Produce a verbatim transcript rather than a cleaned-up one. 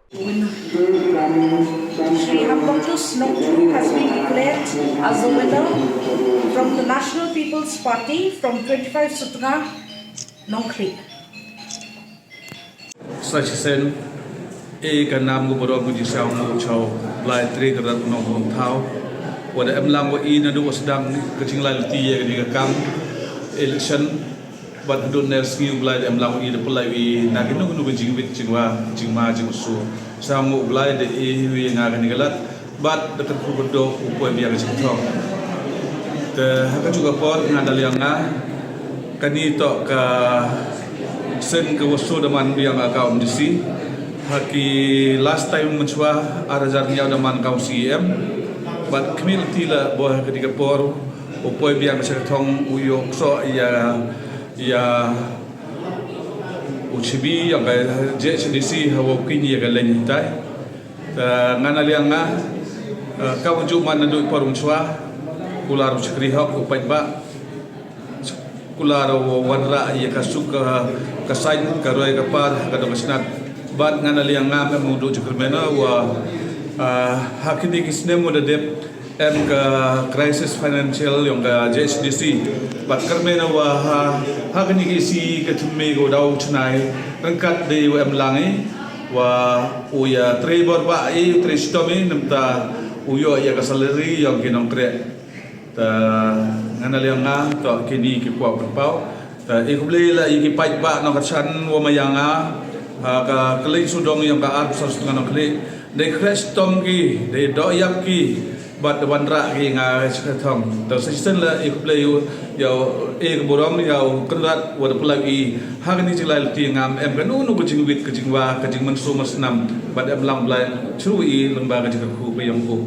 Shri Hamboktus Nongkru has been declared as the winner from the National People's Party from twenty-five Sutra, Nongkhlieh. Sa shisien, e ka nam ka burom ka jingsngew shaw Blai Tre Kynrad Nongthaw. Wat da em lang wa i naduh wa sdang ka jinglai lynti ïa kane ka kam election. Bad haduh ne sngi u Blai da em lang wa i da pynlait i na kino kino ka jingwit jingwa jingma jingsu. Sa mo u Blai da i wi nga kane ka lad bad da kyrkhu kyrdoh u poi biang ka jingthong. Te ha kajuh ka por nga da liang nga kane toh ka sien ka wa shu da man biang ka M D C. Ha ki last time mynshwa ar hajar hynñiew da man ka C E M. Bad khmih lynti la ba ha kane ka por u poi biang ka jingthong u ïoh ksoh ïa ïa u chibi ïa ka J H D C ha wa u kynja ïa ka leng hitai. Te nga na liang nga, eh, ka wa ju man naduh i por mynshwa, kular u shakri hok u paidbah, kular u wanrah ïa ka suk ka, ka saiñ ka roi ka par ka dong ka snat. Bad nga na liang nga em u duh ju kyrmen wa, eh, ha kine ki snem wa da dep em ka crisis financial yong ka J H D C. Bad kyrmen wa ha, ha kine ki sngi ka thymme ka u dau chynai ryngkat dei wa em lang i wa u ïa trei bor ba i u trei shitom i namta u ïoh ïa ka salary yong ki nongtrei. Ta nga na liang nga toh kine ki kwah pynpaw. Ta i khublei la i ki paidbah nongkyrshan wa ma ïa nga ha ka kylliang sawdong yong ka arphew saw shnong Nongkhlieh. Dei khreh shitom ki, dei doh ïap ki bad wanrah ki nga sha ka thong. Ta sa shisien la i khublei ïa u, ïa u, i ka burom ïa u Kynrad wa da pynlait i ha kane jinglai lynti ngam em kano kano ka jingwit ka jingwa ka jingmynsaw mynsnam bad em lang Blai shuh i lyngba ka jingkyrkhu ka yong u.